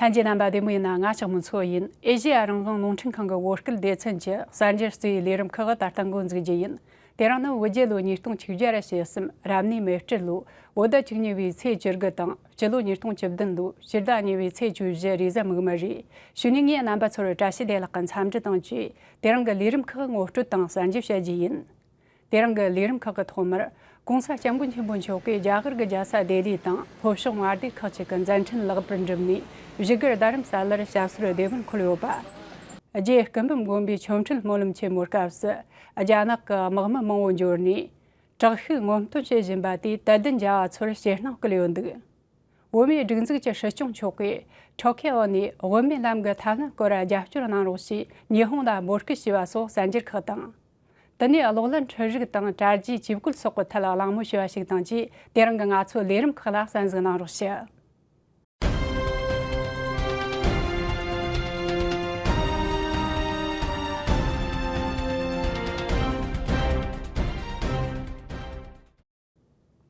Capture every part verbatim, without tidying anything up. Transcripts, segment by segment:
ལྷན་རྒྱས་རྣམ་པ་བདེ་མོ་ཡིན་ན། ང་ལྕགས་མོ་མཚོ་ཡིན། ཨེ་ཤེ་ཡ་རང་དབང་རླུང་འཕྲིན་ཁང་གི་བོད་སྐད་སྡེ་ཚན་གྱི་གསར་འགྱུར་གཙོ་བོའི་ལས་རིམ་ཁག་ད་ལྟ་འགོ་འཛུགས་རྒྱུ་ཡིན། དེ་རིང་ནི་བོད་རྒྱལ་ལོ་ཉིས་སྟོང་བཅུ་བརྒྱ་ར་ཞེ་གསུམ་རབ་གནས་མེ་སྤྲེལ་ལོ། བོད་ཟླ་བཅུ་གཉིས་པའི་ཚེས་བཅུ་དགུ་དང་། སྤྱི་ལོ་ཉིས་སྟོང་བཅུ་བདུན་ལོ་ཕྱི་ཟླ་གཉིས་པའི་ཚེས་བཅུ་བཞི་རེས་གཟའ་མིག་དམར་རེད། གཞུག་ནས་ངས་རྣམ་པ་ཚོར་བཀྲ་ཤིས་བདེ་ལེགས་ཀྱི་འཚམས་འདྲི་དང་བཅས། དེ་རིང་གི་ལས་རིམ་ཁག་ངོ་སྤྲོད་དང་གསར་འགྱུར་བཤད་རྒྱུ་ཡིན། དེ་རིང་གི་ལས་རིམ་ཁག་གི་ཐོག་མར། ༸གོང་ས་༸སྐྱབས་མགོན་ཆེན་པོ་མཆོག་གིས་རྒྱ་གར་གྱི་རྒྱལ་ས་ལྡི་ལི་དང་ལྷོ་ཕྱོགས་མངའ་སྡེ་ཁག་ཅིག་གི་མཛད་འཕྲིན་ལེགས་པར་འགྲུབ་ནས། བཞུགས་སྒར་རྡ་རམ་ས་ལར་ཞབས་སོར་བདེ་བར་འཁོད་ཡོད་པ། རྗེ་སྐུ་འབུམ་དགོན་པའི་ཆོ་འཕྲུལ་སྨོན་ལམ་ཆེན་མོའི་སྐབས་སུ། རྒྱ་ནག་གི་དམག་མི་མང་བོ་འབྱོར་ནས། དྲག་ཤུགས་ངོམ་སྟོན་བྱེད་བཞིན་པ་དེས་དད་ལྡན་རྒྱལ་བ་ཚོར་ཞེད་སྣང་བསྐུལ་ཡོད་འདུག་བོད་མིའི་སྒྲིག་འཛུགས་ཀྱི་སྲིད་སྐྱོང་མཆོག་གིས་ཁྲོ་ཁེ་འོག་ནས་དབུ་མའི་ལམ་གྱི་ཐབས་ལམ་སྐོར་རྒྱབ་སྐྱོར་གནང་རོགས་ཞེས་ཉི་ཧོང་ལ་འབོད་སྐུལ་ཞུས་པ་སོགས་གསར་འགྱུར་ཁག་དང་། དེ་ནས་གློག་ཀླད་འཕྲུལ་རིག་དང་དྲ་རྒྱའི་ཇུས་བཀོད་སོགས་ཀྱི་ཐད་གླེང་མོལ་ཞུ་བ་ཞིག་དང་བཅས། དེ་རིང་གི་ང་ཚོའི་ལས་རིམ་ཁག་ལ་གསན་གཟིགས་གནང་རོགས་ཞུ།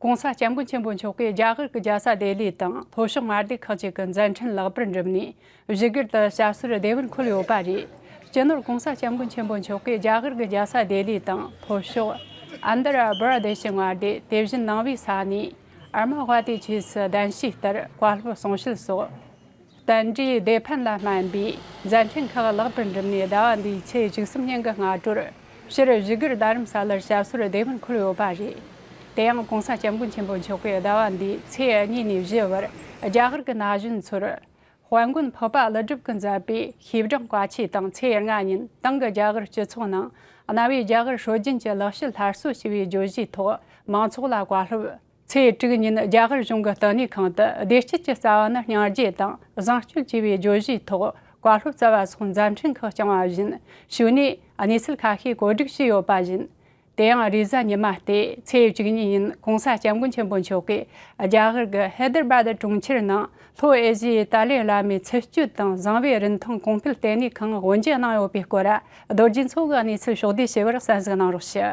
༸གོང་ས་༸སྐྱབས་མགོན་ཆེན་པོ་མཆོག་གིས་རྒྱ་གར་གྱི་རྒྱལ་ས་ལྡི་ལི་དང་ལྷོ་ཕྱོགས་མངའ་སྡེ་ཁག་ཅིག་གི་མཛད་འཕྲིན་ལེགས་པར་འགྲུབ་ནས། བཞུགས་སྒར་དུ་ཞབས་སོར་བདེ་བར་འཁོད་ཡོད་པ་རེད། སྤྱི་ནོར་༸གོང་ས་༸སྐྱབས་མགོན་ཆེན་པོ་མཆོག་གིས་རྒྱ་གར་གྱི་རྒྱལ་ས་ལྡི་ལི་དང་ལྷོ་ཕྱོགས་ཨན་དྷྲ་པྲ་དེ་ཤི་མངའ་སྡེ། དེ་བཞིན་ནང་པའི་ས་གནས་ཨར་མ་ཝ་ཏི་ཆུས་སུ་གདན་ཞུས་ལྟར་བཀའ་སློབ་གསུང་བཤད་སོགས། རྟེན་འབྲེལ་སྡེ་ཕན་ལ་སྨན་པའི་མཛད་འཕྲིན་ཁག་ལེགས་པར་འགྲུབ་ནས། ཟླ་བ་འདིའི་ཚེས་བཅུ་གསུམ་ཉིན་གྱི་སྔ་དྲོར་སྤྱིར་བཞུགས་སྒར་རྡ་རམ་ས་ལར་ཞབས་སོར་བདེ་བར་འཁོད་ཡོད་པ་རེད། དེ་ཡང་༸གོང་ས་༸སྐྱབས་མགོན་ཆེན་པོ་མཆོག་གིས་ཟླ་བ་འདིའི་ཚེས་གཉིས་ནས་བཞི་བར་རྒྱ་གར་གྱི་ན་གཞོན་ཚོར། དཔལ་མགོན་འཕགས་པ་ཀླུ་སྒྲུབ་ཀྱིས་མཛད་པའི་ཤེས་སྦྱང་བཀའ་ཆོས་དང་། ཚེས་ལྔ་ཉིན་ཏང་གི་རྒྱ་གར་སྤྱི་ཚོགས་ནང་གནའ་བོའི་རྒྱ་གར་སྲོལ་རྒྱུན་གྱི་ལག་ཤེས་སླར་གསོ་ཞེས་པའི་བརྗོད་གཞིའི་ཐོག་མང་ཚོགས་ལ་བཀའ་སློབ། ཚེས་དྲུག་ཉིན་རྒྱ་གར་གཞུང་གི་བསྟི་གནས་ཁང་དུ། བདེ་སྐྱིད་ཀྱི་རྩ་བ་ནི་སྙིང་རྗེ་དང་བཟང་སྤྱོད་ཅེས་པའི་བརྗོད་གཞིའི་ཐོག་བཀའ་སློབ་སྩལ་བ་སོགས་མཛད་འཕྲིན་ཁག་བསྐྱངས་པ་བཞིན། གཞུག་ནས་གནས་ཚུལ་ཁ་ཤས་གོ་སྒྲིག་བྱས་ཡོད་པ་བཞིན། དེ་ཡང་རེས་གཟའ་ཉི་མ་སྟེ་ཚེས་བཅུ་གཉིས་ཉིན་༸གོང་ས་༸སྐྱབས་མགོན་ཆེན་པོ་མཆོག་གིས་རྒྱ་གར་གྱི་ཧེ་དར་བཱད་གྲོང་ཁྱེར་ནང་ལྷོ་ཨེ་ཤི་ཡའི་ཏཱ་ལའི་བླ་མའི་ཚུལ་སྤྱོད་དང་བཟང་པོའི་རིན་ཐང་གོང་འཕེལ་ལྟེ་གནས་ཁང་དབུ་འབྱེད་གནང་ཡོད་པའི་སྐོར། རྡོ་རྗེ་མཚོ་གིས་གནས་ཚུལ་ཕྱོགས་བསྡུས་བྱས་པར་གསན་གཟིགས་གནང་རོགས་ཞུ།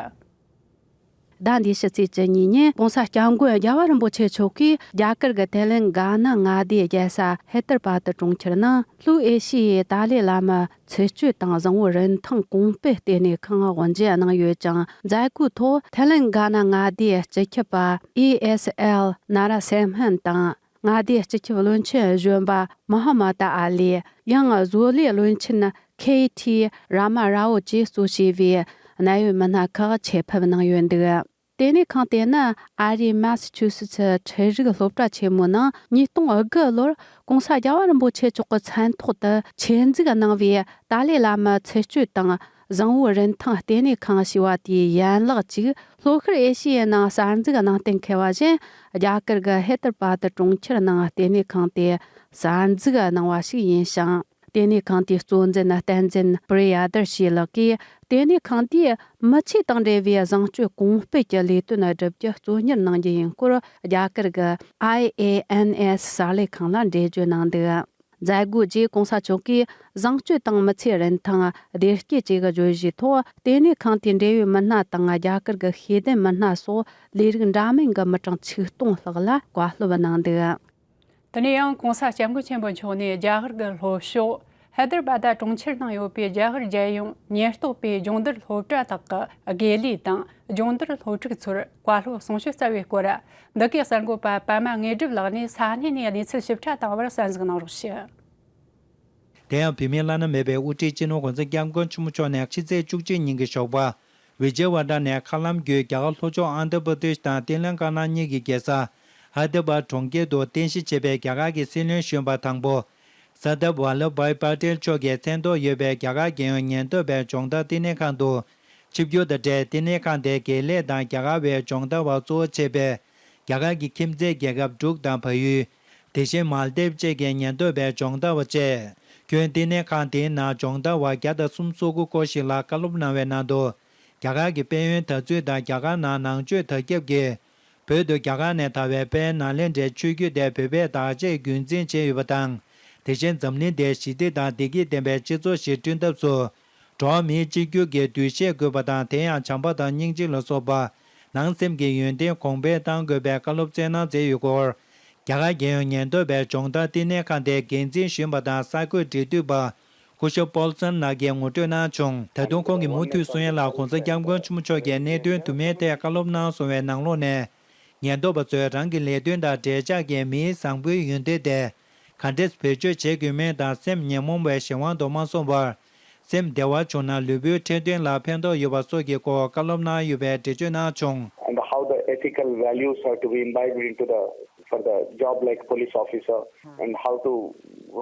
ཟླ་འདིའི་ཕྱི་ཚེས་བཅུ་གཉིས་ཉིན་༸གོང་ས་༸སྐྱབས་མགོན་རྒྱལ་བ་རིན་པོ་ཆེ་མཆོག་གིས་རྒྱ་གར་གྱི་ཐེ་ལན་གྷ་ན་མངའ་སྡེའི་རྒྱལ་ས་ཧེ་དར་བཱ་ཏི་གྲོང་ཁྱེར་ནང་ལྷོའི་ཨེ་ཤི་ཡའི་ཏཱ་ལའི་བླ་མའི་ཚུལ་སྤྱོད་དང་བཟང་བོའི་རིན་ཐང་གོང་སྤེལ་ལྟེ་གནས་ཁང་དབུ་འབྱེད་གནང་ཡོད་ཅིང་། མཛད་སྒོའི་ཐོག་ཐེ་ལན་གྷ་ན་མངའ་སྡེའི་སྤྱི་ཁྱབ་པ་ཨི་ཨེས་ཨེལ་ན་ར་སེམ་ཧན་དང་། མངའ་སྡེའི་སྤྱི་ཁྱབ་བློན་ཆེན་གཞོན་པ་མོ་ཧ་མ་ཏཱ་ཨ་ལི། ཡང་བཟོ་ལས་བློན་ཆེན་ཁེ་ཐི་ར་མ་ར་ཝུ་བཅས་གཙོ་བྱས་པའི་གནད་ཡོད་མི་སྣ་ཁག་ཆེད་ཕེབས་གནང་ཡོད་འདུག་ལྟེ་གནས་ཁང་དེ་ནི་ཨ་རིའི་མེ་སི་ཆུ་སི་ཚི་ཁྲལ་རིག་སློབ་གྲྭ་ཆེན་མོའི་ནང་ཉིས་སྟོང་དགུ་ལོར་༸གོང་ས་རྒྱལ་བ་རིན་པོ་ཆེ་མཆོག་གི་མཚན་ཐོག་ཏུ་ཆེད་འཛུགས་གནང་བའི་ཏཱ་ལའི་བླ་མའི་ཚུལ་སྤྱོད་དང་བཟང་བོའི་རིན་ཐང་ལྟེ་གནས་ཁང་ཞེས་པ་དེའི་ཡན་ལག་ཅིག་ལྷོ་ཤར་ཨེ་ཤི་ཡའི་ནང་གསར་འཛུགས་གནང་གཏན་འཁེལ་བ་བཞིན། རྒྱ་གར་གྱི་ཧེ་དར་བཱ་ཏི་གྲོང་ཁྱེར་ནང་ལྟེ་གནས་ཁང་དེ་གསར་འཛུགས་གནང་བ་ཞིག་ཡིན་ཞིང་། ལྟེ་གནས་ཁང་དེའི་གཙོ་འཛིན་བསྟན་འཛིན་པྲི་ཡ་དར་ཤི་ལགས་ཀྱིས། ལྟེ་གནས་ཁང་དེས་མི་ཚེ་དང་འབྲེལ་བའི་བཟང་སྤྱོད་གོང་སྤེལ་གྱི་ལས་དོན་བསྒྲུབ་རྒྱུ་གཙོ་གཉེར་གནང་རྒྱུ་ཡིན་སྐོར། རྒྱ་གར་གྱི་ཨའི་ཨེ་ཨེན་ཨེས་གསར་ལས་ཁང་ལ་འགྲེལ་བརྗོད་གནང་འདུག་མཛད་སྒོའི་རྗེས་༸གོང་ས་མཆོག་གིས་བཟང་སྤྱོད་དང་མི་ཚེའི་རིན་ཐང་བདེ་སྐྱིད་བཅས་ཀྱི་བརྗོད་གཞིའི་ཐོག་ལྟེ་གནས་ཁང་དེའི་འབྲེལ་ཡོད་མི་སྣ་དང་རྒྱ་གར་གྱི་ཤེས་ལྡན་མི་སྣ་སོགས་ལས་རིགས་འདྲ་མིན་གྱི་མི་གྲངས་ཆིག་སྟོང་ལྷག་ལ་བཀའ་སློབ་གནང་འདུག་དེ་ནས་ཡང་༸གོང་ས་༸སྐྱབས་མགོན་ཆེན་པོ་མཆོག་ནས་རྒྱ་གར་གྱི་ལྷོ་ཕྱོགས་ཧེ་དར་བཱ་ཏི་གྲོང་ཁྱེར་ནང་ཡོད་པའི་རྒྱ་གར་རྒྱལ་ཡོངས་ཉེན་རྟོག་པའི་སྦྱོང་བརྡར་སློབ་གྲྭ་དག་གི་དགེ་ལས་དང་སྦྱོང་བརྡར་སློབ་ཕྲུག་ཚོར་བཀའ་སློབ་གསུང་བཤད་སྩལ་བའི་སྐོར། འདི་གའི་གསར་འགོད་པ་པད་མ་དངོས་གྲུབ་ལགས་ནས་ས་གནས་ནས་གནས་ཚུལ་ཞིབ་ཕྲ་བཏང་བར་གསན་གཟིགས་གནང་རོགས་ཞུ། དེ་ཡང་བོད་མིའི་བླ་ན་མེད་པའི་དབུ་ཁྲིད་སྤྱི་ནོར་༸གོང་ས་༸སྐྱབས་མགོན་ཆེན་པོ་མཆོག་ནས་ཕྱི་ཚེས་བཅུ་གཅིག་ཉིན་གྱི་ཞོགས་པ། བི་ཇེ་ཝ་ཌ་ནས་མཁའ་ལམ་བརྒྱུད་རྒྱ་གར་ལྷོ་ཕྱོགས་ཨན་དྷ་པྲ་དེཤ་དང་ཏི་ལན་ཀ་ན་གཉིས་ཀྱི་རྒྱལ་ས་ཧ་དེ་བཱད་གྲོང་ཁྱེར་དུ་རྟེན་གཞི་བྱས་པའི་རྒྱ་གར་གྱི་སྲིད་བློན་གཞོན་པ་དང་པོ་སར་དར་ཝལ་ལབ་བྷའི་པ་ཏེལ་མཆོག་གི་མཚན་ཐོག་ཡོད་པའི་རྒྱ་གར་རྒྱལ་ཡོངས་ཉེན་རྟོག་པའི་སྦྱོང་བརྡར་ལྟེ་གནས་ཁང་དུ་ཆིབས་བསྒྱུར་དང་འབྲེལ། ལྟེ་གནས་ཁང་དེའི་དགེ་ལས་དང་རྒྱ་གར་བའི་སྦྱོང་བརྡར་བ་གཙོ་བོ་བྱས་པའི་རྒྱ་གར་གྱི་ཁྱིམ་མཚེས་རྒྱལ་ཁབ་འབྲུག་དང་བལ་ཡུལ། དེ་བཞིན་མཱལ་དིབ་བཅས་ཀྱི་ཉེན་རྟོག་པའི་སྦྱོང་བརྡར་བ་བཅས། ཁྱོན་ལྟེ་གནས་ཁང་དེའི་ནང་སྦྱོང་བརྡར་བ་བརྒྱ་དང་སུམ་ཅུ་སོ་དགུ་སྐོར་ཞིག་ལ་བཀའ་སློབ་གནང་བའི་ནང་དུ། རྒྱ་གར་གྱི་དཔལ་ཡོན་དར་ཚུལ་དང་རྒྱ་གར་ནང་ནང་ཆོས་དར་ཁྱབ་ཀྱིས། བོད་དུ་རྒྱ་གར་ནས་དར་བའི་དཔལ་ནཱ་ལེནྡྲའི་ཆོས་བརྒྱུད་དེ་བོད་པས་བདག་གཅེས་རྒྱུན་འཛིན་བྱས་ཡོད་པ་དང་། དེ་བཞིན་འཛམ་གླིང་འདིར་ཞི་བདེ་དང་བདེ་སྐྱིད་ལྡན་པའི་སྤྱི་ཚོགས་ཤིག་བསྐྲུན་ཐབས་སུ། འགྲོ་བ་མིའི་གཅིག་གྱུར་གྱི་འདུ་ཤེས་དགོས་པ་དང་། དེ་ཡང་བྱམས་པ་དང་སྙིང་རྗེ་ལ་སོགས་པ་ནང་སེམས་ཀྱི་ཡོན་ཏན་གོང་འཕེལ་གཏང་དགོས་པའི་བཀའ་སློབ་སྩལ་གནང་མཛད་ཡོད་སྐོར། རྒྱ་གར་རྒྱལ་ཡོངས་ཉེན་རྟོག་པའི་སྦྱོང་བརྡར་བསྟི་གནས་ཁང་དེའི་འགན་འཛིན་གཞོན་པ་དང་གསར་འགོད་འབྲེལ་མཐུད་པ་སྐུ་ཞབས་པོལ་སན་ལགས་ཀྱིས་ངོ་སྤྲོད་གནང་བྱུང་། ད་དུང་ཁོང་གིས་མུ་མཐུད་གསུང་ཡ་ལ། གོང་ས་སྐྱབས་མགོན་ཆེན་པོ་མཆོག་གིས་གནད་དོན་དུ་མའི་ཐད་བཀའ་སློབ་གནང་སོང་བའི་ནང་ལོགས་ནས། ཉེན་རྟོག་པ་ཚོས་རང་གི་ལས་དོན་དང་འབྲེལ་ཆགས་ཀྱི་མིའི་བཟང་པོའི་ཡོན་ཏན་དེ་ག་འདྲས་བེད་སྤྱོད་བྱེད་དགོས་མིན་དང་། སེམས་ཉོན་མོངས་པའི་གཞན་དབང་དུ་མ་སོང་བར། སེམས་བདེ་བ་བྱུང་ན་ལུས་པོའི་འཕྲོད་བསྟེན་ལ་ཕན་ཐོགས་ཡོད་པ་སོགས་ཀྱི་སྐོར་བཀའ་སློབ་གནང་ཡོད་པའི་འགྲེལ་བརྗོད་གནང་བྱུང་། And how the ethical values have to be imbibed into the, for the job like police officer, and how to,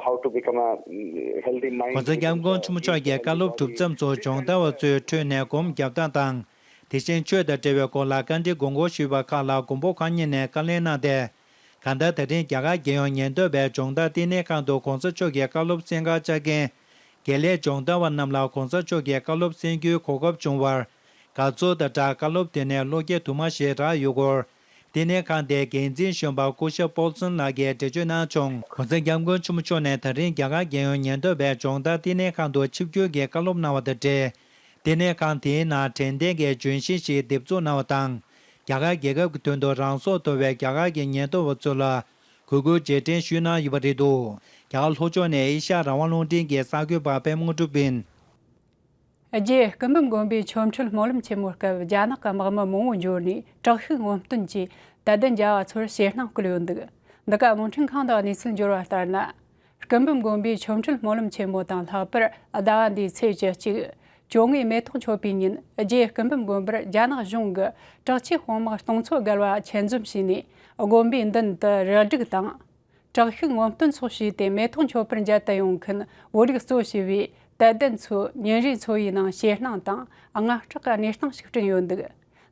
how to become a, mm, healthy mind. ༧གོང་ས་༧སྐྱབས་མགོན་ཆེན་པོ་མཆོག་གིས་བཀའ་སློབ་གྲུབ་མཚམས་སུ་སྦྱོང་བརྡར་བ་ཚོའི་ཁྲོད་ནས་སྒོམ་རྒྱབ་སྟངས་དང་། དེ་བཞིན་ཆོས་དང་འབྲེལ་བའི་སྐོར་ལ་བཀའ་འདྲི་དགོངས་སྐོར་ཞུས་པ་ཁག་ལ་མགོན་པོ་གང་ཉིད་ནས་བཀའ་ལན་གནང་སྟེ། གང་ལྟར། ད་རིང་རྒྱ་གར་རྒྱལ་ཡོངས་ཉེན་རྟོག་པའི་སྦྱོང་བརྡར་བསྟི་གནས་ཁང་དུ་གོང་ས་མཆོག་གི་བཀའ་སློབ་གསན་གར་བཅར་མཁན། དགེ་ལས་སྦྱོང་བརྡར་བ་རྣམས་ལ་གོང་ས་མཆོག་གི་བཀའ་སློབ་གསན་རྒྱུའི་གོ་སྐབས་བྱུང་བར་དགའ་ཚོར་དང་སྦྲགས། བཀའ་སློབ་དེ་ནས་བློ་སྐྱེད་དུ་མ་ཞིག་རག་ཡོད་སྐོར། བསྟི་གནས་ཁང་དེའི་འགན་འཛིན་གཞོན་པ་སྐུ་ཞབས་པོལ་སོན་ལགས་ཀྱིས་འགྲེལ་བརྗོད་གནང་བྱུང་། གོང་ས་སྐྱབས་མགོན་ཆེན་པོ་མཆོག་ནས་ད་རིང་རྒྱ་གར་རྒྱལ་ཡོངས་ཉེན་རྟོག་པའི་སྦྱོང་བརྡར་བསྟི་གནས་ཁང་དུ་ཆིབས་བསྒྱུར་གྱིས་བཀའ་སློབ་གནང་བ་དང་འབྲེལ། བསྟི་གནས་ཁང་དེའི་ནང་དྲན་རྟེན་གྱི་ལྗོན་ཤིང་ཞིག་འདེབས་འཛུགས་གནང་བ་དང་། རྒྱ་གར་རྒྱལ་ཁབ་ཀྱི་དོན་དུ་རང་སྲོག་དོར་བའི་རྒྱ་གར་གྱི་ཉེན་རྟོག་པ་ཚོ་ལ་གུས་བཀུར་རྗེས་དྲན་ཞུས་གནང་ཡོད་པ་རེད་འདུག་རྒྱ་གར་ལྷོ་ཕྱོགས་ནས་ཨེ་ཤ་ཡ་རང་དབང་རླུང་འཕྲིན་གྱི་གསར་འགོད་པ་པད་མ་དངོས་གྲུབ་ཡིན། རྗེ་སྐུ་འབུམ་དགོན་པའི་ཆོ་འཕྲུལ་སྨོན་ལམ་ཆེན་མོའི་སྐབས། རྒྱ་ནག་གི་དམག་མི་མང་བོ་འབྱོར་ནས་དྲག་ཤུགས་ངོམ་སྟོན་གྱིས་དད་ལྡན་རྒྱལ་བ་ཚོར་ཞེད་སྣང་བསྐུལ་ཡོད་འདུག་འདི་ག་རླུང་འཕྲིན་ཁང་དུ་གནས་ཚུལ་འབྱོར་བ་ལྟར་ན། སྐུ་འབུམ་དགོན་པའི་ཆོ་འཕྲུལ་སྨོན་ལམ་ཆེན་མོ་དང་། ལྷག་པར་ཟླ་བ་འདིའི་ཚེས་བཅུ་གཅིག་བཅོ་ལྔའི་མེ་ཏོག་མཆོད་པའི་ཉིན། རྗེ་སྐུ་འབུམ་དགོན་པར་རྒྱ་ནག་གཞུང་གི་དྲག་ཆས་དཔུང་དམག་སྟོང་ཚོ་བརྒལ་བ་ཆེད་འཛོམས་བྱས་ནས། དགོན་པའི་མདུན་དུ་རལ་གྲི་དང་། དྲག་ཤུགས་ངོམ་སྟོན་སོགས་བྱས་ཏེ། མེ་ཏོག་མཆོད་པར་མཇལ་དུ་ཡོང་མཁན་བོད་རིགས་གཙོ་བྱས་པའི་དད་ལྡན་ཚོས་ཉིན་རེའི་འཚོ་བའི་ནང་ཞེད་སྣང་དང་དངངས་སྐྲག་གི་གནས་སྟངས་ཤིག་བསྐྲུན་ཡོད་འདུག་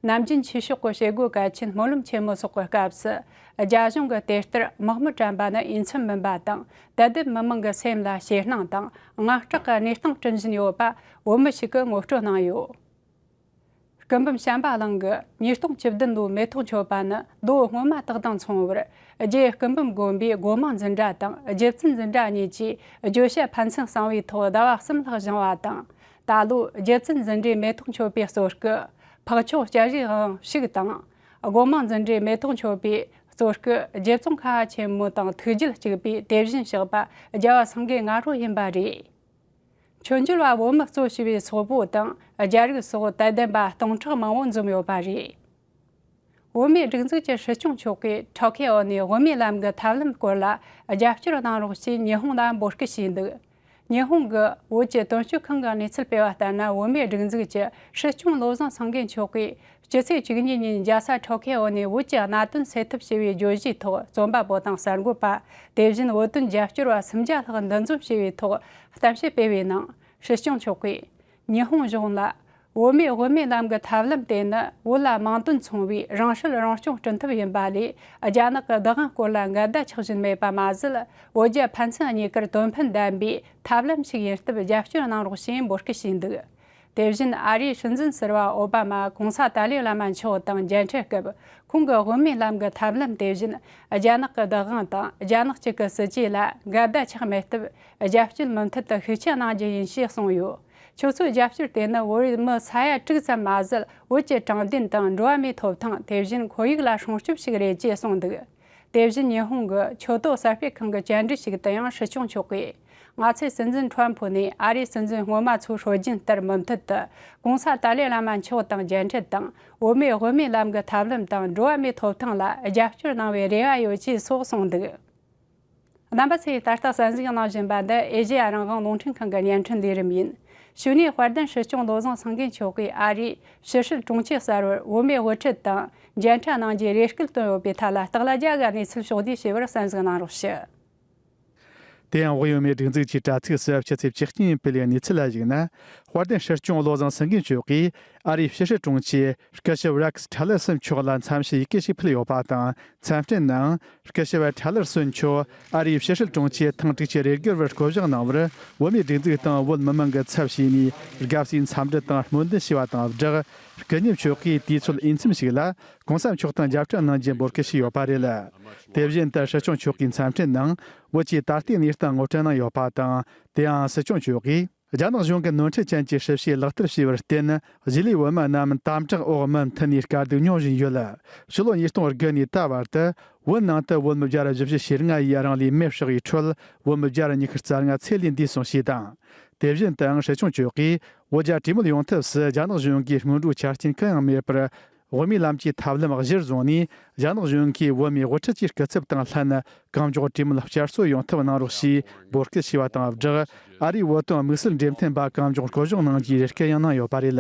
ནམ་རྒྱུན་ཆོས་ཕྱོགས་ཀྱི་བྱེད་སྒོ་གལ་ཆེན་སྨོན་ལམ་ཆེན་མོ་སོགས་ཀྱི་སྐབས་སུ། རྒྱ་གཞུང་གིས་དེ་ལྟར་དམག་མི་དྲན་པ་ནི་འོས་འཚམ་མིན་པ་དང་། དད་ལྡན་མི་མང་གི་སེམས་ལ་ཞེད་སྣང་དང་དངངས་སྐྲག་གི་གནས་སྟངས་བསྐྲུན་བཞིན་ཡོད་པ་བོད་མི་ཞིག་གིས་ངོ་སྤྲོད་གནང་ཡོད། སྐུ་འབུམ་བྱམས་པ་གླིང་གི་ཉིས་སྟོང་བཅུ་བདུན་ལོའི་མེ་ཏོག་མཆོད་པ་ནི་ལོ་སྔོན་མ་དག་དང་མཚུངས་པར། རྗེ་སྐུ་འབུམ་དགོན་པའི་སྒོ་མང་འཛིན་གྲྭ་དང་རྗེ་བཙུན་འཛིན་གྲྭ་གཉིས་ཀྱིས་བརྗོད་བྱ་ཕན་ཚུན་གསང་བའི་ཐོག་ཟླ་བ་གསུམ་ལྷག་བཞེངས་པ་དང་། ད་ལོ་རྗེ་བཙུན་འཛིན་གྲྭའི་མེ་ཏོག་མཆོད་པའི་གཙོ་སྐུ་འཕགས་མཆོག་སྐྱ་རིས་དབང་ཕྱུག་དང་། སྒོ་མང་འཛིན་གྲྭའི་མེ་ཏོག་མཆོད་པའི་གཙོ་སྐུ་རྗེ་ཙོང་ཁ་པ་ཆེན་མོ་དང་ཐུགས་རྒྱུད་གཅིག་པའི་དེ་བཞིན་གཤེགས་པ་རྒྱལ་བ་སེང་གེ་ང་རོ་ཡིན་པ་རེད། ཆོས་འབྱོར་བ་བོད་མི་གཙོ་བྱས་པའི་སོག་པོ་དང་རྒྱ་རིགས་སོགས་དད་ལྡན་པ་སྟོང་ཕྲག་མང་བོ་འཛོམས་ཡོད་པ་རེད། བོད་མིའི་སྒྲིག་འཛུགས་ཀྱི་སྲིད་སྐྱོང་མཆོག་གིས་ཁྲའོ་ཁེ་འོ་ནས་བོད་མིའི་ལམ་གྱི་ཐབས་ལམ་སྐོར་ལ་རྒྱབ་སྐྱོར་གནང་རོགས་ཞེས་ཉི་ཧོང་ལ་འབོད་སྐུལ་བྱས་འདུག་ཉི་ཧོང་གི་བོད་ཀྱི་དོན་གཅོད་ཁང་གིས་གནས་ཚུལ་སྤེལ་བ་ལྟར་ན། བོད་མིའི་སྒྲིག་འཛུགས་ཀྱི་སྲིད་སྐྱོང་བློ་བཟང་སེང་གེ་མཆོག་གིས་སྤྱི་ཚེས་བཅུ་གཉིས་ཉིན་རྒྱལ་ས་ཁྲའོ་ཁེ་འོ་ནས་བོད་ཀྱི་གནད་དོན་སེལ་ཐབས་ཞེས་པའི་བརྗོད་གཞིའི་ཐོག་རྩོམ་པ་པོ་དང་གསར་འགོད་པ། དེ་བཞིན་བོད་དོན་རྒྱབ་སྐྱོར་བ་སུམ་བརྒྱ་ལྷག་འདུ་འཛོམས་བྱས་པའི་ཐོག་གཏམ་བཤད་སྤེལ་བའི་ནང་། སྲིད་སྐྱོང་མཆོག་གིས་ཉི་ཧོང་གཞུང་ལ། བོད་མིས་དབུ་མའི་ལམ་གྱི་ཐབས་ལམ་དེ་ནི་བོད་ལ་མིང་དོན་མཚུངས་པའི་རང་སྲིད་རང་སྐྱོང་བསྐྲུན་ཐབས་ཡིན་པ་ལས། རྒྱ་ནག་གི་བདག་དབང་སྐོར་ལ་འགལ་ཟླ་ཆགས་བཞིན་མེད་པ་མ་ཟད། བོད་རྒྱ་ཕན་ཚུན་གཉིས་ཀར་དོན་ཕན་ལྡན་པའི་ཐབས་ལམ་ཞིག་ཡིན་སྟབས་རྒྱབ་སྐྱོར་གནང་རོགས་ཞེས་འབོད་སྐུལ་བྱས་འདུག་དེ་བཞིན་ཨ་རིའི་སྲིད་འཛིན་ཟུར་པ་ཨོ་བྷ་མ་གོང་ས་ཏཱ་ལའི་བླ་མ་མཆོག་དང་མཇལ་འཕྲད་སྐབས། ཁོང་གིས་དབུ་མའི་ལམ་གྱི་ཐབས་ལམ་དེ་བཞིན་རྒྱ་ནག་གི་བདག་དབང་དང་རྒྱ་ནག་གཅིག་གི་སྲིད་ཇུས་ལ་འགལ་ཟླ་ཆགས་མེད་སྟབས། རྒྱབ་སྐྱོར་མུ་མཐུད་དུ་ཤུགས་ཆེ་གནང་རྒྱུ་ཡིན་ཞེས་གསུངས་ཡོད། ཁྱོད་ཚོའི་རྒྱབ་སྐྱོར་དེ་ནི་བོད་མི་ས་ཡ་དྲུག་ཙམ་མ་ཟད། བོད་ཀྱི་དྲང་བདེན་དང་འགྲོ་བ་མིའི་ཐོབ་ཐང་། དེ་བཞིན་ཁོར་ཡུག་ལ་སྲུང་སྐྱོབ་ཞིག་རེད་ཅེས་གསུངས་འདུག་དེ་བཞིན་ཉི་ཧོང་གི་ཆོས་དོན་གསར་སྤེལ་ཁང་གི་བཅར་འདྲི་ཞིག་ཏུ་ཡང་སྲིད་སྐྱོང་མཆོག་གིས། ང་ཚོས་སྲིད་འཛིན་ཁྲོན་ཕུ་ནས་ཨ་རིའི་སྲིད་འཛིན་སྔོན་མ་ཚོ་སྲོལ་རྒྱུན་ལྟར་མུ་མཐུད་དུ་གོང་ས་ཏཱ་ལའི་བླ་མ་མཆོག་དང་མཇལ་འཕྲད་དང་། བོད་མིས་དབུ་མའི་ལམ་གྱི་ཐབས་ལམ་དང་འགྲོ་བ་མིའི་ཐོབ་ཐང་ལ་རྒྱབ་སྐྱོར་གནང་བའི་རེ་བ་ཡོད་ཅེས་སོགས་གསུངས་འདུག་རྣམ་པ་ཚོས་ད་ལྟ་གསན་གཟིགས་གནང་བཞིན་པ་འདི་ཨེ་ཤེ་ཡ་རང་དབང་རླུང་འཕྲིན་ཁང་གི་བརྙན་འཕྲིན་ལས་རིམ་ཡིན། གཞུག་ནས་དཔལ་ལྡན་སྲིད་སྐྱོང་བློ་བཟང་སེང་གེ་མཆོག་གིས་ཨ་རིའི་ཕྱི་སྲིད་དྲུང་ཆེ་གསར་པར་བོད་མིའི་དབུ་ཁྲིད་དང་མཇལ་འཕྲད་གནང་རྒྱུའི་རེ་སྐུལ་བཏོན་ཡོད་པའི་ཐད་ལ་སྟག་ལྷ་རྒྱལ་གྱིས་གནས་ཚུལ་ཕྱོགས་བསྡུས་བྱས་པར་གསན་གཟིགས་གནང་རོགས་ཞུ། དེ་ཡང་། དབུས་བོད་མིའི་སྒྲིག་འཛུགས་ཀྱི་དྲ་ཚིགས་སུ་ཕྱི་ཚེས་བཅུ་གཉིས་ཉིན་སྤེལ་བའི་གནས་ཚུལ་ལ་གཞིགས་ན། དཔལ་ལྡན་སྲིད་སྐྱོང་བློ་བཟང་སེང་གེ་མཆོག་གིས་ཨ་རིའི་ཕྱི་སྲིད་དྲུང་ཆེ་སྐུ་ཞབས་རེག་སི་ཊི་ལར་སོན་མཆོག་ལ་འཚམས་ཞུའི་ཡི་གེ་ཞིག་ཕུལ་ཡོད་པ་དང་། འཚམས་འཕྲིན་ནང་སྐུ་ཞབས་ཊ་ལར་སོན་མཆོག་ཨ་རིའི་ཕྱི་སྲིད་དྲུང་ཆེ་ཐེངས་དྲུག་ཅུ་རེ་བརྒྱད་པར་བསྐོ་གཞག་གནང་བར། བོད་མིའི་སྒྲིག་འཛུགས་དང་བོད་མི་མང་གི་ཚབ་བྱས་ནས་དགའ་བསུའི་འཚམས་འདྲི་དང་སྨོན་འདུན་ཞུས་པ་དང་སྦྲགས། སྐུ་ཉིད་མཆོག་གིས་དུས་ཚོད་འོས་འཚམ་ཞིག་ལ་གོང་ས་མཆོག་དང་མཇལ་འཕྲད་གནང་རྒྱུ་འབོད་སྐུལ་ཞུས་ཡོད་པ་རེད། དེ་བཞིན་དུ་སྲིད་སྐྱོང་མཆོག་གིས་འཚམས་འཕྲིན་ནང་བོད་ཀྱི་ད་ལྟའི་གནས་སྟངས་ངོ་སྤྲོད་གནང་ཡོད་པ་དང་། དེའང་སྲིད་སྐྱོང་མཆོག་གིས། རྒྱ་ནག་གཞུང་གིས་ནོར་འཁྲུལ་ཅན་གྱི་ཧྲི་ཞི་ལག་བསྟར་བྱས་པར་བརྟེན། གཞིས་ལུས་བོད་མི་རྣམས་དམ་དྲག་འོག་མུ་མཐུད་ནས་དཀའ་སྡུག་མྱོང་བཞིན་ཡོད། ཕྱི་ལོ་ཉིས་སྟོང་དགུ་ནས་ད་བར་དུ། བོད་ནང་དུ་བོད་མི་བརྒྱ་བཞི་བཅུ་ཞེ་ལྔ་ཡིས་རང་ལུས་མེར་བསྲེགས་པའི་ཁྲོད། བོད་མི་བརྒྱ་ཉི་ཤུ་རྩ་ལྔ་ཚེ་ལས་འདས་སོང་ཞེས་དང་། དེ་བཞིན་དུའང་ཧྲི་ཆུང་ཅོག་གིས་བོད་རྒྱ་གྲོས་མོལ་ཡོང་ཐབས་སུ་རྒྱ་ནག་གཞུང་གིས་སྔོན་འགྲོའི་ཆ་རྐྱེན་གང་ཡང་མེད་པར། དབུ་མའི་ལམ་གྱི་ཐབས་ལམ་གཞིར་བཟུང་ནས། རྒྱ་ནག་གཞུང་གིས་བོད་མིའི་དབུ་ཁྲིད་ཀྱི་སྐུ་ཚབ་དང་ལྷན། གང་མགྱོགས་གྲོས་མོལ་བསྐྱར་གསོ་ཡོང་ཐབས་གནང་རོགས་ཞེས་འབོད་སྐུལ་བྱས་པ་དང་སྦྲགས། ཨ་རིའི་བོད་དོན་དམིགས་བསལ་འབྲེལ་མཐུན་པ་གང་མགྱོགས་སྐུ་གཞོགས་གནང་རྒྱུའི་རེ་སྐུལ་ཡང་གནང་ཡོད་པ་རེད།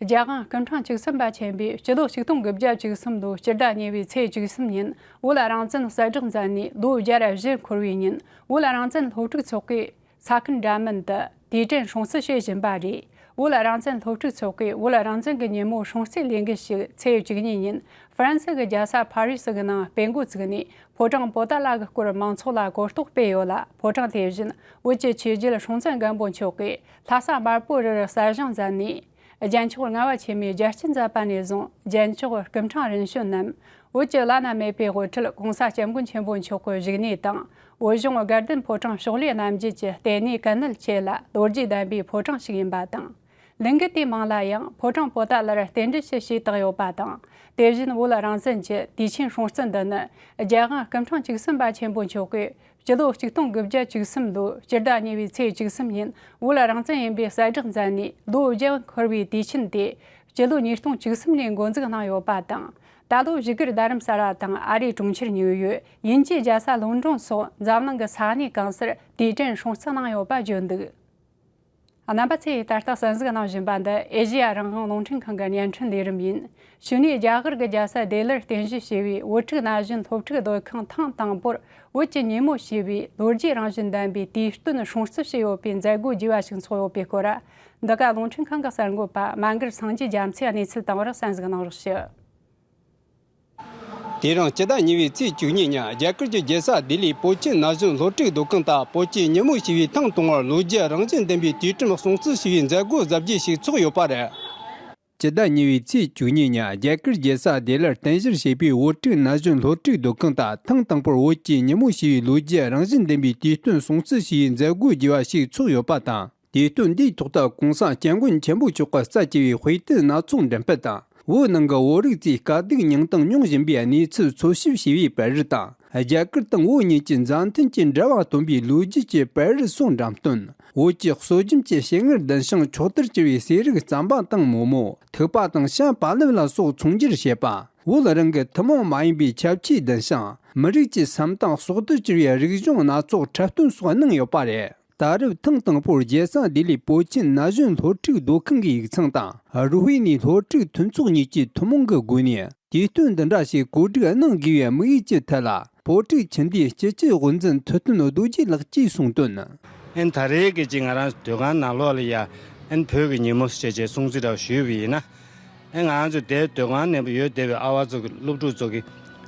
རྒྱལ་དབང་སྐུ་ཕྲེང་བཅུ་གསུམ་པ་ཆེན་པོས་སྤྱི་ལོ་ཆིག་སྟོང་དགུ་བརྒྱ་བཅུ་གསུམ་ལོའི་སྤྱི་ཟླ་གཉིས་པའི་ཚེས་བཅུ་གསུམ་ཉིན་བོད་རང་བཙན་གསལ་བསྒྲགས་མཛད་ནས་ལོ་བརྒྱ་ར་བཞི་འཁོར་བའི་ཉིན། བོད་རང་བཙན་སློབ་ཕྲུག་ཚོགས་པས་ས་ཁུལ་འདྲ་མིན་དུ་དུས་དྲན་སྲུང་བརྩི་བྱེད་བཞིན་པ་རེད། བོད་རང་བཙན་སློབ་ཕྲུག་ཚོགས་པས་བོད་རང་བཙན་གྱི་ཉིན་མོ་སྲུང་བརྩིའི་ལས་འགུལ་ཞིག་ཚེས་བཅུ་གཉིས་ཉིན་ཧྥ་རན་སི་གི་རྒྱལ་ས་ཕ་རི་སི་གི་ནང་སྤེལ་འགོ་བཙུགས་ནས། ཕོ་བྲང་པོ་ཏཱ་ལ་གི་སྐོར་མང་ཚོགས་ལ་གོ་རྟོགས་སྤེལ་ཡོད་ལ། ཕོ་བྲང་དེ་བཞིན་བོད་ཀྱི་ཆོས་རྒྱལ་སྲོང་བཙན་སྒམ་པོ་མཆོག་གིས་ལྷ་ས་དམར་པོ་རི་རུ་གསར་བཞེངས་མཛད་ནས། རྒྱལ་མཆོག་ལྔ་པ་ཆེན་མོས་རྒྱལ་སྤྱི་མཛད་པ་ནས་བཟུང་། རྒྱལ་མཆོག་སྐུ་ཕྲེང་རིམ་བྱོན་རྣམས་བོད་ཀྱི་བླ་ན་མེད་པའི་དབུ་ཁྲིད་༸གོང་ས་༸སྐྱབས་མགོན་ཆེན་པོ་མཆོག་གི་བཞུགས་གནས་དང་། བོད་གཞུང་དགའ་ལྡན་ཕོ་བྲང་ཕྱོགས་ལས་རྣམ་རྒྱལ་གྱི་ལྟེ་གནས་གན་ནལ་ཆེ་ལ་ལོ་རྒྱུས་ལྡན་པའི་ཕོ་བྲང་ཞིག་ཡིན་པ་དང་། ལས་འགུལ་དེའི་མིང་ལ་ཡང་ཕོ་བྲང་པོ་ཏཱ་ལར་རྟེན་འབྲེལ་ཞུ་ཞེས་བཏགས་ཡོད་པ་དང་། དེ་བཞིན་བོད་རང་བཙན་གྱི་དུས་ཆེན་སྲུང་བརྩི་འདི་ནི། རྒྱལ་དབང་སྐུ་ཕྲེང་བཅུ་གསུམ་པ་ཆེན་པོ་མཆོག་གིས་སྤྱི་ལོ་ཆིག་སྟོང་དགུ་བརྒྱ་བཅུ་གསུམ་ལོའི་སྤྱི་ཟླ་གཉིས་པའི་ཚེས་བཅུ་གསུམ་ཉིན་བོད་རང་བཙན་ཡིན་པའི་གསལ་བསྒྲགས་མཛད་ནས་ལོ་བརྒྱ་འཁོར་བའི་དུས་ཆེན་དེ། སྤྱི་ལོ་ཉིས་སྟོང་བཅུ་གསུམ་ནས་འགོ་འཛུགས་གནང་ཡོད་པ་དང་། ད་ལོ་བཞུགས་སྒར་རྡ་རམ་ས་ལ་དང་ཨ་རིའི་གྲོང་ཁྱེར་ཉིའུ་ཡོག་དབྱིན་ཇིའི་རྒྱལ་ས་ལོན་ཀྲོན་སོགས་འཛམ་གླིང་གི་ས་གནས་གང་སར་དུས་དྲན་སྲུང་བརྩི་གནང་ཡོད་པ་བརྗོད་འདུག། རྣམ་པ་ཚོས་ད་ལྟ་གསན་གཟིགས་གནང་བཞིན་པ་འདི་ཨེ་ཤེ་ཡ་རང་དབང་རླུང་འཕྲིན་ཁང་གི་བརྙན་འཕྲིན་ལས་རིམ་ཡིན། གཞུག་ནས་རྒྱ་གར་གྱི་རྒྱལ་ས་ལྡི་ལིར་རྟེན་གཞི་བྱས་པའི་བོད་ཕྲུག་ན་གཞོན་སློབ་ཕྲུག་སྡོད་ཁང་ཐེངས་དང་པོར་བོད་ཀྱི་ཉིན་མོ་ཞེས་པའི་ལོ་རྒྱུས་རང་བཞིན་ལྡན་པའི་དུས་སྟོན་སྲུང་བརྩི་བྱས་ཡོད་པའི་མཛད་སྒོ་རྒྱས་པ་ཞིག་འཚོགས་ཡོད་པའི་སྐོར། འདི་ག་རླུང་འཕྲིན་ཁང་གི་གསར་འགོད་པ་མ་མགར་སངས་རྒྱས་རྒྱ་མཚོས་གནས་ཚུལ་བཏང་བར་གསན་གཟིགས་གནང་རོགས་ཞུ། དེ་རིང་སྤྱི་ཟླ་གཉིས་པའི་ཚེས་བཅུ་གཉིས་ཉིན་རྒྱ་གར་གྱི་རྒྱལ་ས་ལྡི་ལིའི་བོད་ཁྱིམ་ན་གཞོན་སློབ་ཕྲུག་སྡོད་ཁང་དུ་བོད་ཀྱི་ཉིན་མོ་ཞེས་པའི་ཐེངས་དང་པོར་ལོ་རྒྱུས་རང་བཞིན་ལྡན་པའི་དུས་དྲན་སྲུང་བརྩི་ཞེས་པའི་མཛད་སྒོ་གཟབ་རྒྱས་ཤིག་འཚོགས་ཡོད་པ་རེད། སྤྱི་ཟླ་གཉིས་པའི་ཚེས་བཅུ་གཉིས་ཉིན་རྒྱ་གར་རྒྱལ་ས་ལྡི་ལིར་རྟེན་གཞི་བྱས་པའི་བོད་ཕྲུག་ན་གཞོན་སློབ་ཕྲུག་སྡོད་ཁང་དུ་ཐེངས་དང་པོར་བོད་ཀྱི་ཉིན་མོ་ཞེས་པའི་ལོ་རྒྱུས་རང་བཞིན་ལྡན་པའི་དུས་སྟོན་སྲུང་བརྩི་ཞེས་པའི་མཛད་སྒོ་རྒྱས་པ་ཞིག་འཚོགས་ཡོད་པ་དང་། དུས་སྟོན་འདིའི་ཐོག་ཏུ་གོང་ས་སྐྱབས་མགོན་ཆེན་པོ་མཆོག་གི་རྩ་ཆེ་བའི་དཔེ་སྟོན་སྣ་ཚོགས་འགྲེམས་སྤེལ་དང་། བོད་ནང་གི་བོད་རིགས་ཚོས་དཀའ་སྡུག་མྱངས་སྟངས་མྱོང་བཞིན་པའི་གནས་ཚུལ་འཚོལ་ཞིབ་བྱས་པའི་པར་རིས་དང་། རྒྱ་གར་དང་བོད་གཉིས་ཀྱི་མཛའ་མཐུན་གྱི་འབྲེལ་བ་སྟོན་པའི་ལོ་རྒྱུས་ཀྱི་པར་རིས་སོགས་འགྲེམས་སྟོན། བོད་ཀྱི་སྲོལ་རྒྱུན་གྱི་སྤྱན་སྔར་ལྡན་ཞིང་མཆོག་ཐར་གྱུར་པའི་གསེར་རིགས་རྩམ་པ་དང་མོག་མོག། ཐིགས་པ་དང་བྱ་བ་ལེབ་ལ་སོགས་ཚོང་སྒྱུར་བྱེད་པ། བོད་རང་གི་ཐུན་མོང་མ་ཡིན་པའི་ཁྱད་ཆོས་ལྡན་ཞིང་། མི་རིགས་ཀྱི་བསམ་སྟངས་གསོག་ཐུབ་གྱུར་པའི་རིག་གཞུང་སྣ་ཚོགས་འཁྲབ་སྟོན་སོགས་གནང་ཡོད་པ་རེད། ད་རེས་ཐེངས་དང་པོར་རྒྱལ་ས་ལྡི་ལིའི་བོད་ཁྱིམ་ན་གཞོན་སློབ་ཕྲུག་སྡོད་ཁང་གི་ཡིག་ཚང་དང་རོ་ཧི་ནི་སློབ་ཕྲུག་མཐུན་ཚོགས་གཉིས་ཀྱིས་ཐུན་མོང་གི་སྒོ་ནས་དུས་སྟོན་འདི་འདྲ་ཞིག་གོ་སྒྲིག་གནང་དགོས་པའི་དམིགས་ཡུལ་གྱི་ཐད་ལ་བོད་ཕྲུག་ཁྱིམ་སྡེའི་སྤྱི་སྤྱོད་དབུ་འཛིན་ཐུབ་བསྟན་རྡོ་རྗེ་ལགས་ཀྱིས་གསུངས་དོན། ཨན་ད་རེས་ཀྱི་ཅིག་ང་རང་སྡོད་ཁང་ནང་ལོགས་ལ་ཡ་ཨན་བོད་ཀྱི་ཉིན་མོ་ཞེས་བྱས་སྲུང་བརྩི་འདྲ་བ་ཞུས་པ་ཡིན་ན། ཨེ་ང་ཚོ་དེར་སྡོད་ཁང་ནས་ཡོད་བསྡད་པའི་ཨ་བ་ཚོ་གི་སློབ་ཕྲུག་ཚོ་གི་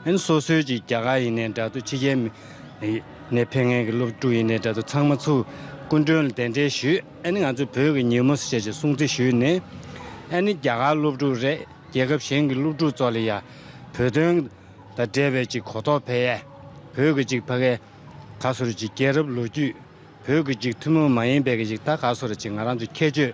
ཨེ་སོ་སོའི་ཅིག་རྒྱ་གར་ཡིན་ནའི་འདྲ་འདུག་ཕྱི་རྒྱལ་མི་ནས་ཕེབས་མཁན་གྱི་སློབ་ཕྲུག་ཡིན་ནའི་འདྲ་འདུག་ཚང་མ་ཚུར་སྐུ་མགྲོན་ལ་གདན་འདྲེན་ཞུས། ཨེ་ནི་ང་ཚོ་བོད་ཀྱི་ཉིན་མོ་ཞེས་བྱས་སྲུང་བརྩི་ཞུས་ནས། ཨེ་ནི་རྒྱ་གར་སློབ་ཕྲུག་རེད། རྒྱལ་ཁབ་གཞན་གྱི་སློབ་ཕྲུག་ཚོ་ལ་ཡ་བོད་དོན་དང་འབྲེལ་བའི་ཅིག་གོ་རྟོགས་འཕེལ་ཡས། བོད་ཀྱི་ཅིག་ཕ་གའི་ག་སོ་རེ་ཅིག་རྒྱལ་རབས་ལོ་རྒྱུས། བོད་ཀྱི་ཅིག་ཐུན་མོང་མ་ཡིན་པའི་གི་ཅིག་ད་ག་སོ་རེ་ཅིག་ང་རང་ཚོ་ཁྱད་ཆོས།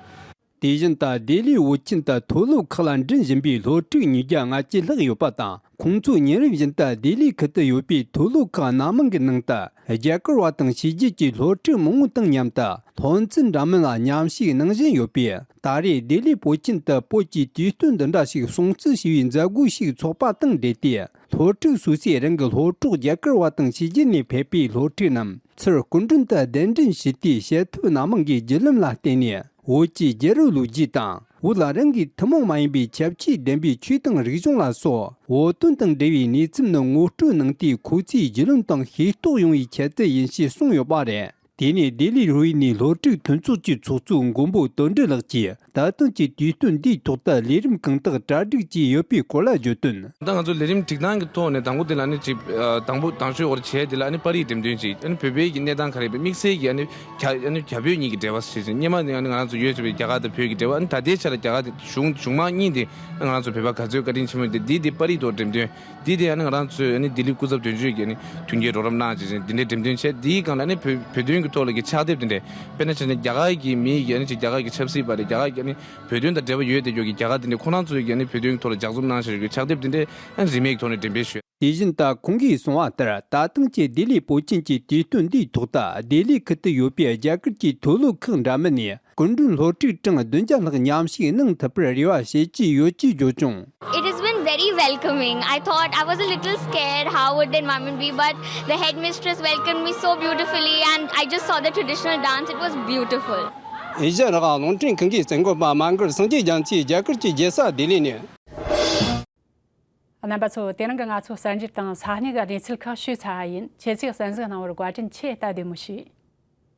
དེ་བཞིན་དུ་ལྡི་ལིའི་བོད་ཁྱིམ་དུ་མཐོ་སློབ་ཁག་ལ་འགྲིམ་བཞིན་པའི་སློབ་ཕྲུག་ཉིས་བརྒྱ་ལྔ་བཅུ་ལྷག་ཡོད་པ་དང་། ཁོང་ཚོས་ཉིན་རེ་བཞིན་དུ་ལྡི་ལིའི་ཁུལ་དུ་ཡོད་པའི་མཐོ་སློབ་ཁག་སྣ་མང་གི་ནང་དུ་རྒྱ་གར་བ་དང་ཕྱི་རྒྱལ་གྱི་སློབ་ཕྲུག་མང་བོ་དང་མཉམ་དུ་སློབ་ཚན་འདྲ་མིན་ལ་མཉམ་ཞུགས་གནང་བཞིན་ཡོད་པས། ད་རེས་ལྡི་ལིའི་བོད་ཁྱིམ་དུ་བོད་ཀྱི་དུས་སྟོན་འདི་འདྲ་ཞིག་སྲུང་བརྩི་ཞེས་པའི་མཛད་སྒོ་ཞིག་འཚོགས་པ་དང་འབྲེལ་ཏེ། སློབ་ཕྲུག་སོ་སོས་རང་གི་སློབ་གྲོགས་རྒྱ་གར་བ་དང་ཕྱི་རྒྱལ་ནས་ཕེབས་པའི་སློབ་ཕྲུག་རྣམས། ཚུར་སྐུ་མགྲོན་དུ་གདན་འདྲེན་ཞུས་ཏེ། བྱེད་ཐབས་སྣ་མང་གི་བརྒྱུད་ལམ་ལ་བརྟེན་ནས། བོད་ཀྱི་རྒྱལ་རབས་ལོ་རྒྱུས་དང་། བོད་ལ་རང་གི་ཐུན་མོང་མ་ཡིན་པའི་ཁྱད་ཆོས་ལྡན་པའི་ཆོས་དང་རིག་གཞུང་ལ་སོགས། བོད་དོན་དང་འབྲེལ་བའི་གནས་ཚུལ་རྣམས་ངོ་སྤྲོད་གནང་སྟེ། ཁོ་ཚོའི་རྒྱུས་ལོན་དང་ཤེས་རྟོགས་ཡོང་བའི་ཆེད་དུ་ཡིན་ཞེས་གསུངས་ཡོད་པ་རེད། དེ་ནས་ལྡི་ལིའི་རོ་ཧི་ནི་སློབ་ཕྲུག་མཐུན་ཚོགས་ཀྱི་ཚོགས་གཙོ་མགོན་པོ་དོན་གྲུབ་ལགས་ཀྱིས། ད་ཐེངས་ཀྱི་དུས་སྟོན་འདིའི་ཐོག་ཏུ་ལས་རིམ་གང་དག་གྲ་སྒྲིག་བྱས་ཡོད་པའི་སྐོར་ལ་བརྗོད་དོན། ད་ང་ཚོ་ལས་རིམ་སྒྲིག་སྟངས་ཀྱི་ཐོག་ནས་དང་པོ་དེ་ལ་ནི་ཅིག་ཨ་དང་པོ་དང་ཤོས་འོར་བྱས་དེ་ལ་ནི་པར་རིས་འགྲེམས་སྟོན་ཅིག་ཨ་ནི་བོད་པའི་གི་གནས་སྟངས་ག་རེ་བས་དམིགས་བསལ་གྱི་ཨ་ནི་རྒྱ་ཨ་ནི་རྒྱ་བོད་གཉིས་ཀྱི་འབྲེལ་བ་ཞེས་ཅིག་སྔོན་མ་ནི་ཨ་ནི་ང་རང་ཚོ་ཡོད་ཟེར་བའི་རྒྱ་གར་དང་བོད་ཀྱི་འབྲེལ་བ། ཨ་ནི་ད་ལྟའི་ཆ་ལ་རྒྱ་གར་དེ་གཞུང་གཞུང་མང་གཉིས་དེ་ཨ་ནི་ང་རང་ཚོ་བོད་པ་ག་ཚོད་བཀའ་དྲིན་ཆེན་མོ་དེ་འདི་དེ་པར་རིས་ཐོག་འགྲེམས་སྟོན་འདི་དེ་ཨ་ནི་ང་རང་ཚོས་ཨ་ནི་ལྡི་ལི་སྐུ་ཚབ་དོན་གཅོད་ཀྱིས་ཨ་ནི་མཐུན་རྐྱེན་རོགས་རམ་གནང་ཅིག་ཅིག་འདི་འདྲའི་འགྲེམས་སྟོན་བྱས། འདིའི་སྒང་ལ་ཨ་ནི་བོད་བོད་དོན། གི་ཐོག་ལ་གི་ཕྱག་དེབ་དེ་འདྲས། དཔེར་ན་བྱས་ན་རྒྱ་གར་གྱི་མི་ཡི་གི་ཨ་ནི་ཅིག་རྒྱ་གར་གྱི་ཆབ་སྲིད་པ་རེད། རྒྱ་གར་གྱི་ཨ་ནི་བོད་དོན་དང་འབྲེལ་བ་ཡོད་དེ་ཡོད་ཀྱི་རྒྱ་གར་དེ་འདྲས་ཁོ་རང་ཚོའི་གི་ཨ་ནི་བོད་དོན་གྱི་ཐོག་ལ་ལྗགས་རྩོམ་གནང་བཞག་ཡོད་ཀྱི་ཕྱག་དེབ་དེ་འདྲས་ཨ་ནི་རིན་མེད་ཀྱི་ཐོག་ནས་འགྲེམས་སྤེལ་ཞུས། དེ་བཞིན་ད་ཁོང་གིས་གསུངས་པ་ལྟར། ད་ཐེངས་ཀྱི་ལྡི་ལི་པོ་ཅིན་གྱི་དུས་སྟོན་འདིའི་ཐོག་ཏུ་ལྡི་ལི་ཁུལ་དུ་ཡོད་པའི་རྒྱ་གར་གྱི་མཐོ་སློབ་ཁག་འདྲ་མིན་ནས་སྐུ་མགྲོན་སློབ་ཕྲུག་གྲངས་བདུན་བརྒྱ་ལྷག་མཉམ་ཞུགས་གནང་ཐུབ་པར་རེ་བ་བྱེད་ཀྱི་ཡོད་ཅེས་བརྗོད་བྱུང་། It has been very welcoming. I thought, I was a little scared how would the environment be, but the headmistress welcomed me so beautifully and I just saw the traditional dance. It was beautiful. ཨེ་ཤ་ཡ་རང་དབང་རླུང་འཕྲིན་ཁང་གི་གསར་འགོད་པ་མ་གར་སངས་རྒྱས་རྒྱ་མཚོས་རྒྱ་གར་གྱི་རྒྱལ་ས་ལྡི་ལི་ནས། རྣམ་པ་ཚོ། དེ་རིང་གི་ང་ཚོའི་གསར་འགྱུར་དང་ས་གནས་ཀྱི་གནས་ཚུལ་ཁག་ཞུས་ཚར་བ་ཡིན། ཁྱེད་ཚོས་གསན་གཟིགས་གནང་བར་བཀའ་དྲིན་ཆེ། ད་བདེ་མོ་བྱོས།